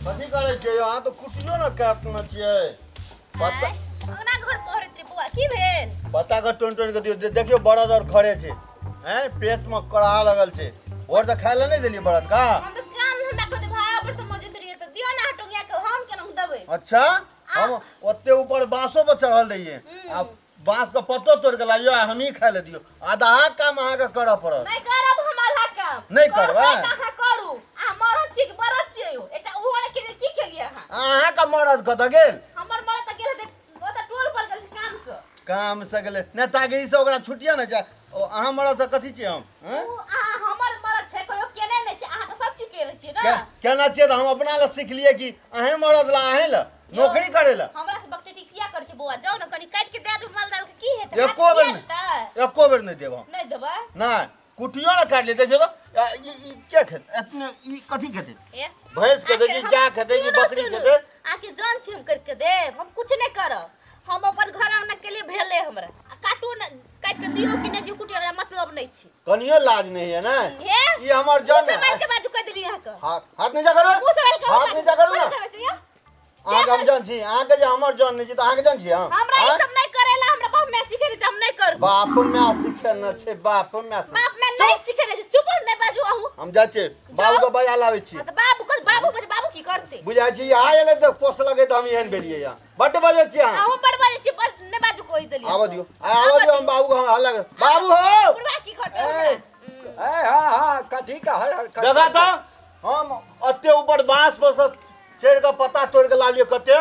कथी करै छियै यौ? अहाँ तऽ कुटियो ने काटने छियै पत्ता। आँय, अंगना घर पहरैत रही बौआ की भेल पत्ता के टोनि टोनि के दियौ। देखियौ बड़द और खड़े छै हैं पेट में कड़ा लगल छै भोर तऽ खाय लए नहि देलियै बड़द का। हम तऽ काम धंधा करते भाव पर तऽ मौजूद रहियै तऽ दियौ ने टोंगिया के हम केना देबै। अच्छा हम ओते ऊपर बांसो पर चढ़ल रहियै आ बांस के पत्तो तोड़ के लाबियो आ हमही खाय लए दियौ। आधा काम अहाँके करऽ पड़त। नहि करब हम आधा काम। नहि करबै? करबै तऽ अहाँ करू। अहाँ मरद छी कि बरद छियै यौ? एकटा ओहो नहि केलियै, की केलियै अहाँ? अहाँके मरद कतऽ गेल? हमर मरद तऽ गेल हेतै, ओ तऽ टोल पर गेल छै कामसँ। काम से गेलै नेतागिरी से ओकरा छुटिया ने जाय। ओ अहाँ मरद से कथी छियै हम? हँ? ओ अहाँ हमर मरद छै, कहियो केने नहि छै, अहाँ तऽ सब चीज केने छियै ने। केना छियै तऽ हम अपना लए सिखलियै कि अहें मरद लए अहें लए नौकरी करे लए। हमरा से बकटेटी किया करै छै बौआ? जाउ ने कनि काटि के दए दू माल दाल के की हेतै? एको बेर हाथ नहि। किया जेतै? एको बेर नहि देब हम। नहि देबै? नहि, कुटियो ने काटि लेते देखियौ तऽ, ई के खेतै? एतने ई कथी खेतै? ए, भैंस खेतै कि आखिर गाय खेतै कि सुनू, बकरी सुनू। खेतै? आखिर जान छी हम करके देब, हम कुछ नहि करब। हम अपन घर आंगन के लिए भेले हमरा। आ काटू ने, काटि के दियौ कि नहि दियौ कुटी हमरा मतलब नहि छै। कनियो लाज नहि है ने? हे? ई हमर जान मुँह से है। मारि के बाजू कहि देलियै अहाँके। हाथ नीचा करू। मुँह से मारि के हाथ नीचा करू ने। कथी करबै से यौ? अहाँके हम जान छी, अहाँके जे हमर जान नहि छी तऽ अहाँके जान छी हम? हमरा ई आँय? सब नहि करेला, हमरा बाप माय सिखेने छै, हम नहि करब। बाप माय सिखेने छै, बाप माय सिखेने। बाप माय नहि सिखेने छै, चुप नहि बाजू अहूँ। हम जाइ छी, बाबू के बजा लाबै छी। हँ तऽ बाबू के, बाबू बजे, बाबू की करतै? बुझाइ छी यहाँ एलै तऽ पोस लगे तऽ हम एहन भेलियै यहाँ। बड्ड बजै छी अहाँ। अहूँ बड्ड बजै छी, बस नहि बाजू कोई देलियै। आबऽ दियौ, आबऽ दियौ, हम बाबू के हम हल्ला कर- बाबू हो। बुढ़वा की करतै हमरा? ए, हाँ, हाँ, कथी का हर हर कर- देखा तऽ हम एते ऊपर बाँस पर से चढ़ि कऽ पत्ता तोड़ि कऽ लाबलियै कते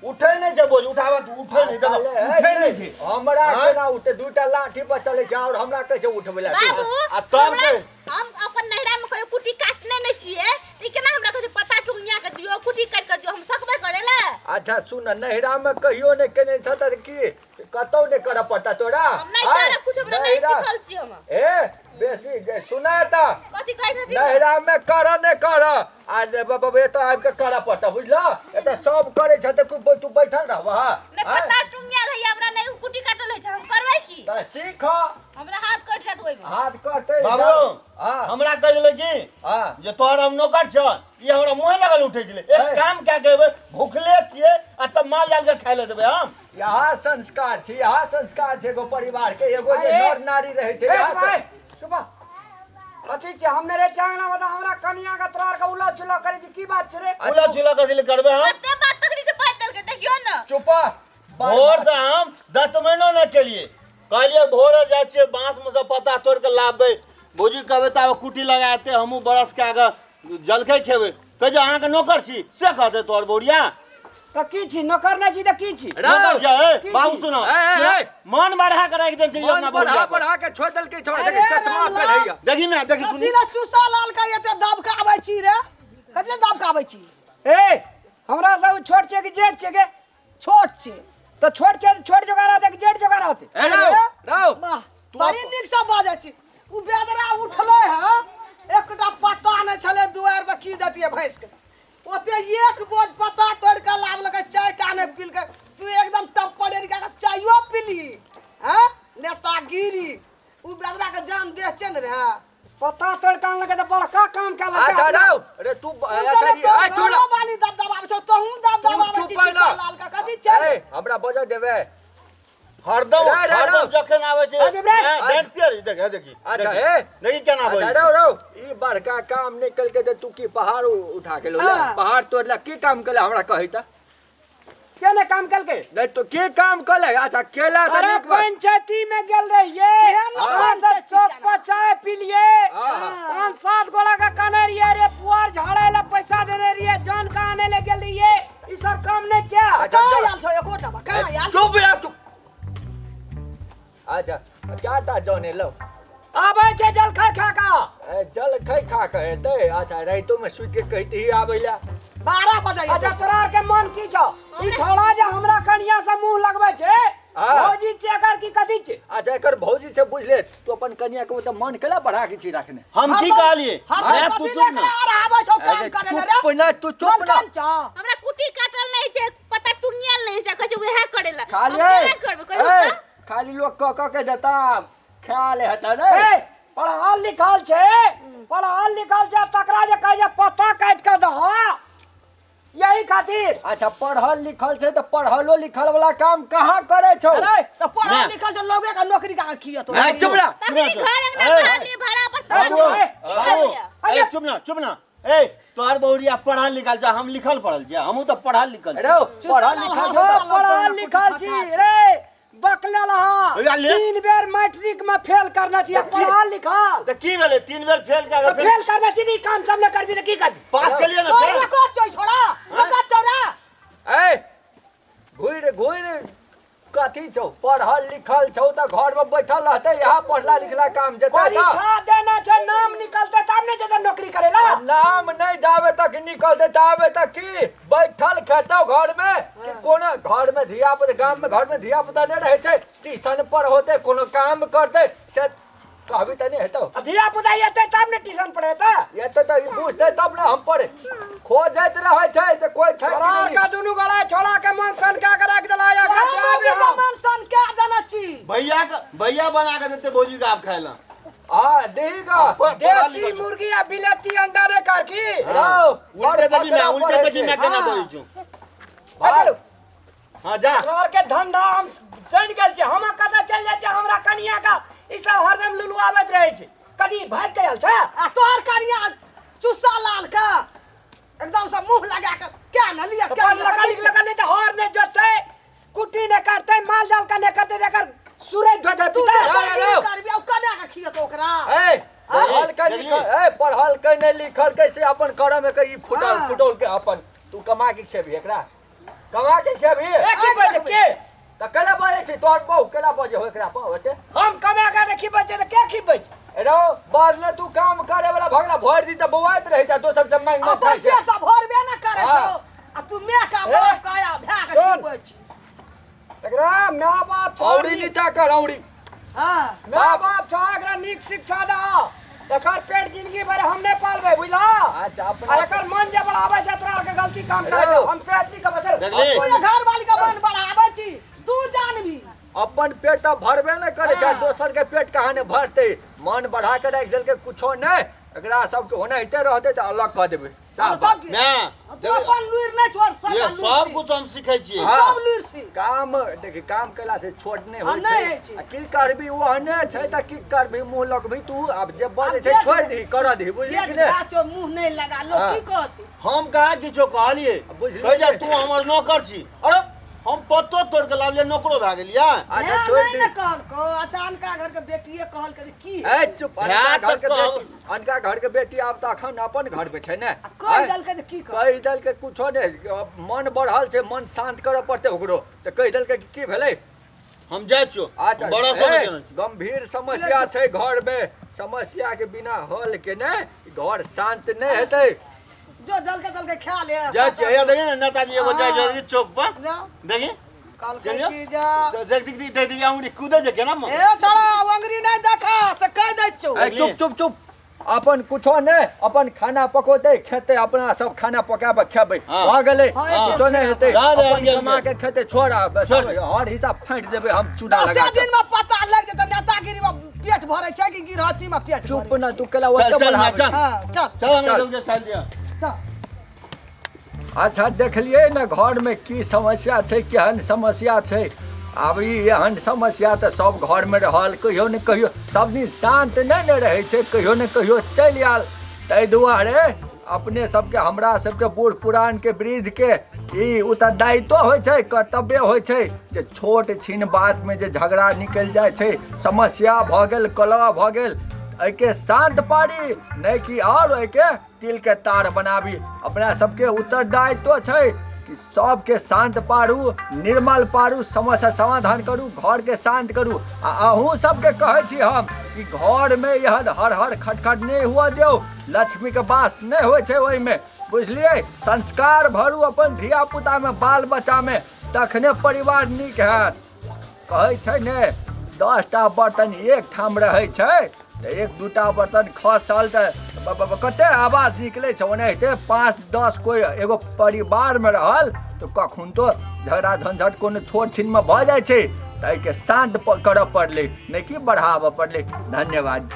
उठै नहि छै बोझ उठाबऽ तऽ उठै नहि छै उठै नहि छै। हमरा आँय? केना उठते? दूटा लाठी पर चलै छै और हमरा कैसे उठबै ला? बाबू, आ तब के हम अपन नैहरा में कहियो कुटी काटने नहि छियै, तऽ ई केना हमरा कहै छै पत्ता टुंगिया के दियौ, कुटी काटि के दियौ, हम सकबै करै लए? अच्छा सुन, नैहरा में कहियो नहि केने छ तऽ की कतौ नहि करऽ पड़ता तोरा? हम नहि आँय? करब कुछ, हमरा नहि नैहरा- सिखल छी हम। ए बेसी जे सुना तऽ कथी कहै छथिन? नैहरा में कर नहि कर आ ने बाबा एतऽ आबि कऽ करऽ पड़तऽ, बुझलऽ? एतऽ सब करै छै तऽ तू बैठल रहबह? नहि आँय? पत्ता टुंगिया रहैया हमरा, नहि कुटी काटल होइ छै, हम करबै की? तऽ सीख। हमरा हाथ कटि जायत ओहिमे। हाथ कटतै। बाबू, हाँ। हमरा कहले की हाँ। जे तोहर हम नौकर छ, ई हमरा मुँहे लगल उठै छलै। एक ए। काम कए के एबै, भुखले छियै आ तब माल जाल के खाय लए देबै हम? यहाँ संस्कार छै, यहाँ संस्कार छै एगो परिवार के, एगो जे अरे। नर नारी रहै छै, ए यहाँ भाई, सुबह कथी छै? हम नहि रहै छी अंगना में तऽ हमरा कनिया के तोरा आर के उला चुला करै छी, की बात छै रे? उला चुला कथी लए करबै हम? कते बात तखनी से पाइ देलकै देखियौ ने। चुप। भोर से हम दतमैनो नहि केलियै, कहलियै भोरे जाइ छियै बाँस में से पत्ता तोड़ि के लाबबै, भौजी कहबै तऽ आब कुटी लगा एतै, हमहूँ बरस कए कऽ जलखै खेबै। कहै छै अहाँके नौकर छी से कहतै तोहर बौरिया। तऽ की छी? नौकर नहि छी तऽ की छी? रौ। नौकर छै, ए, की बाबू छी? सुनो। ए, ए, ए। मन बढ़ा के राखि देने छै ई मन अपना बढ़ा बौरिया पर। बढ़ा के छोड़ देलकै छोड़ अरे देखी चश्मा रामलाल। पहिरैया। देखी ने, देखी सुनी। कथी लए चूसा लाल के एते दबकाबै छी रे? कथी लए दबकाबै छी? ए हमरा सब छोट छै कि जेठ छै गे? छोट छै। तऽ छोट छै तऽ छोट जोगार रहतै कि जेठ जोगार रहतै? ए, रौ, रौ। वाह, बड़ी नीक से बाजै छी। उ बेदरा उठलै हँ, एकटा पत्ता नहि छलै दुआरि पर, की दैतियै भैंस के? ओते एक बोझ पत्ता तोड़ि कऽ लाबलकै, चायटा नहि पीलकै। तू एकदम टम्परेरी कए कऽ चायो पीलही हँ नेतागिरी। उ बेदरा के जान देह छै ने रे। पत्ता तोड़ि कऽ आनलकै तऽ बड़का काम कए लेलकै अच्छा अपना। रौ, रे तू अच्छा ई ए तू घरो वाली दबदबाबै छौ, तोहूँ दबदबाबै तू छी चुप चूसा रह। लाल के, कथी छै रे? ए, हमरा बजऽ देबै। हरदम रे, रे, हरदम रौ। जखन आबै छै, अरे रे। हैं, डाँटिते रही, देख, हे देखी, अच्छा, देखी। ए। देखी केना अच्छा, बजै रौ, छै। रौ, ई बड़का काम नहि केलकै तऽ तू की पहाड़ उठा के लौला? हाँ। पहाड़ तोड़ला, की काम केले हमरा कहै तऽ? के ने काम केलकै? नहि तो की काम केले? अच्छा, केला तऽ अरे नीक बात। पंचायती में गेल रहिए, केहन वहाँ से पंचायती चौक जाना? पर चाय पीलिए, हाँ, हाँ। 5-7 गोला का कहने रहिए रे पुआर झाड़े ला पैसा देने रहिए, जान का आने ले गेल रहिए, ई सब काम नहीं किया। अच्छा, कहाँ जा। आयल छौ एकोटा बा? कहाँ आयल? चुप यार, चुप। अच्छा, क्या ता जौन एलौ? आबै छै जलखै खा कऽ। ए, जलखै खा कऽ एतै? अच्छा, राइतो में सुति के कहिते ही आबै ला। 12 बजे अच्छा, तोरा आर के मन की छौ? ई छौड़ा जे हमरा कनिया से मुंह लगबै छै, हाँ। भौजी छै एकर की कथी छै? अच्छा, एकर भौजी छै, बुझले। तू अपन कनिया के ओतऽ मन केला बढ़ा के छी रखने? हम की कहलियै? हरदम मैं तू कथी चुप लेकर ना। आर आबै छौ काम अरे, करे ले रे? चुप ना, तू चुप ना। बोल छौ। हमरा कुटी काटल नहि छै, पत्ता टुंगियल नहि छै, कहै छै उएह करे ला। खाली हम केना करबै कहियौ ए, तऽ? खाली लोग कह कह के देता, ख्याल हेतै ने। ए, पढ़ल लिखल छै, पढ़ल लिखल छै, तकरा जे कहै छै पत्ता काटि कऽ दह, यही खातिर। अच्छा, पढ़ल लिखल छै तऽ पढ़लो लिखल वाला काम कहाँ करे छौ? अरे तऽ पढ़ल ना। लिखल जो लोगे का नौकरी का खियत। ए, चुप रह। तखनी घर अंगना ए। बाहर लिए भाड़ा पर बाबू, तो की बाबू, करबियै? ए, चुप ना, चुप ना। ए, तोहर बहुरिया पढ़ल लिखल छै, हम लिखल पढ़ल छियै, हमहूँ तऽ पढ़ल लिखल रो, छियै। पढ़ल लिखल छौ ओ पढ़ल लिखल छी रे बकलेल हा, भैया ले। 3 बेर मैट्रिक में फेल करना छी, पढ़ल लिखल। तऽ की भेलै 3 बेर फेल कए तो कऽ? फेल करना छी ई काम सब ने करबी तऽ की करबी? पास केलियै ने तोर फेर? रिकॉर्ड छौ छोड़ा, रिकॉर्ड छौ रे। ए, घुरि घुरि कथी छौ? पढ़ल लिखल छौ तऽ घर में बैठल रहते, यहाँ पढ़ला लिखला काम जेतै तऽ? परीक्षा देना छै, नाम निकलते तब ने जेतै नौकरी करेला। आ नाम नहि जाबे तक निकलते ताबे तक की बैठल खेतौ घर में? कि कोनो घर में धिया पुता, गाम में घर में धिया पुता नहि रहै छै, ट्यूशन पर होते, कोनो काम करते, से कहबी तऽ नहि हेतौ। आ धिया पुता एतै तब ने ट्यूशन पढ़ेतै। एते तऽ ई बुझतै तब ने हम पढ़े खोजैत रहै छै से कोइ छै कि तोरा नहि? का दुनू गला छोड़ा के मन सन का के राख देला या तोरा मौगी के मन सन के देने छी। भैया के भैया बना के देते भौजी के आब खाय ला। हाँ, देही गा। देसी मुर्गी आ बिलाती अंडा रे करकी। रौ, उल्टे देखी मैं, बड़ उल्टे फकरा देखी मैं पढ़ै केना हाँ। बजै छौ। ए, चलू। हाँ, जा। तोरा के धंधा हम जानि गेल छी। हम कतऽ चलि जाइ छी, हमरा कनिया का ई सब हरदम लुलुआबैत रहै छै। कदी भागि के आयल छै? आ तोहर कनिया चुस्सा लाल के एकदम से मुंह लगा के क्या न लिया क्या पढ़ लगा लिख लगा नहीं तऽ हर नहीं जोतै, कुट्टी नहीं करतै, माल जाल का नहीं करतै, तऽ एकर सूरज धो धो तू पीतै। तऽ जा, बड़गिरी जा। करबी आ कमा के खियत ओकरा। ए, पढ़ल के देखली? लिखल, ए, पढ़ल के नहि लिखल के से अपन करम के ई फुटल हाँ। फुटौल के अपन तू कमा के खेबही, एकरा कमा के खेबही। ए, की बजै के? तऽ केला बजै छै तोहर बहु? केला बजै हो एकरा पर ओते? हम कमा के नहि खिबै छियै तऽ के खिबै छै? रो बढ़ले तू काम करे वाला भगला भरि दिन तऽ बौआइत रहै छै, दोसर से मांगि मांगि अपन खाइ छै। पेट तऽ भरबे न करै हाँ। छौ आ तू my के बाप के आ भाय के सुन। खिबै छी। एकरा my बाप छौ। औरी नीचा कर औरी। हाँ। My बाप छौ, एकरा नीक शिक्षा दह। एकर पेट जिंदगी भर हम नहि पालबै, बुझला? अच्छा, आ अपना एकर मन जे बढ़ाबै छै, तोरा आरके गलती काम करै छै। हम से एतनी कहबै, चल। देखली? तू ये घर वाली के मन बढ़ाबै छी, तू जानबी। अपन पेट तऽ भरबे नहि करै छै, हाँ। दोसर के पेट कहाँ ने भरतै? मन बढ़ा के राखि देलकै, कुछो नहि। एकरा सबके ओनाहिते रहतै तऽ अलग कऽ देबै साफ। तब की? ना। तू अपन लुरि नहि छोड़ सब। ये सब कुछ हम सिखै छियै। हाँ। सब लुरि छी। काम देखी, काम केला से छोट नहि हाँ, होइ नहि होइ छै। छै। आ की करबी, ओहने छै तऽ की करबी? मुँह लगबी तू? आब जे बजै छै जेठ छोड़ि दही, करऽ दही, बुझली जेठ कि नहि? भाय छौ, मुँह नहि लगा, लोग हाँ। की कहतै? हम कहाँ किछो कहलियै? बुझलियै। कहै छै तू हमर नौकर छी। अरे, हम पत्तो तोड़ के लाबलियै, नौकरो भए गेलियै? अच्छा, नहि छोड़ि नहि दही। ने कहलको। अच्छा, अनका घर के बेटिए कहलकै जे की? ए चुप, अनका भए घर के तऽ कहब। बेटी, अनका घर के बेटी आब तऽ अखन अपन घर में छै ने। आ कहि आँय? देलकै जे की कह कहि देलकै कुछो नहि। अब मन बढ़ल छै, मन शांत करऽ पड़तै ओकरो। तऽ कहि देलकै कि की भेलै? हम जाइ छियौ। अच्छा। बड़ा सब ए, गंभीर समस्या छै घर में। समस्या के बिना हल के ने घर शांत नहि हेतै। जो जलके जलके खा ले। जाइ छियै। हैया देखी ने, नेताजी एगो जाइ छै चौक पर। जा। देखी। कहलकै चलियौ। की जा। देख देख देख देख, अंगुरी कूदै छै केना ए छड़ा, अंगुरी नहि देखा से कहि दै छौ। ए, चुप चुप चुप। अपन कुछो नहि, अपन खाना पकौतै, खेतै। अपना सब खाना पका कऽ खेबै। हाँ। भऽ गेलै। हाँ, एक कुछो नहि हेतै। जा, जा, अपन जा, कमा जा। के खेतै। छोड़ आब। छोड़। हर हिसाब फाँटि देबै हम चूना दसे लगा कऽ। दिन में पता लग जेतै, नेतागिरी में पेट भरै छै कि गिरहथी में पेट चुप भरै न छै। तू केला चल, ओते चल, बढ़ाबै चल। हाँ, चल। चल, हमरा चल। लोग जे चल दिअ। चल। अच्छा, देखलियै ने घरमे की समस्या छै, केहन समस्या छै? आब ई एहन समस्या तऽ सब घरमे रहल कहियो ने कहियो। सब दिन शान्त नहि ने रहै छै, कहियो ने कहियो चलि आयल। ताहि दुआरे अपने सबके, हमरा सबके बूढ़ पुरानके, वृद्धके ई उत्तरदायित्व होइ छै, कर्तव्य होइ छै जे छोट छिन बातमे जे झगड़ा निकलि जाइ छै, समस्या भऽ गेल, कलह भऽ गेल, एहिके शान्त पारी, नहि कि आओर एहिके तिलके तार बनाबी। अपना सबके उत्तरदायित्व छै कि सबके शान्त पारू, निर्मल पारू, समस्या समाधान करू, घरके शान्त करू। आ अहूँ सबके कहै छी हम कि घरमे एहन हर हर खटखट नहि हुअ दियौ। लक्ष्मीके वास नहि होइ छै ओहिमे, बुझलियै? संस्कार भरू अपन धियापुतामे, बाल बच्चामे, तखने परिवार नीक हैत। कहै छै ने, 10टा बर्तन एक ठाम रहै छै तऽ एक दूटा बर्तन खसल तऽ कते आवाज निकलै छै। ओनाहिते 5 10 कोइ एगो परिवारमे रहल तऽ कखन तो झगड़ा झंझट कोनो छोट छिनमे भऽ जाइ छै। तऽ एहिके शान्त करऽ पड़लै, नहि कि बढ़ाबऽ पड़लै। धन्यवाद।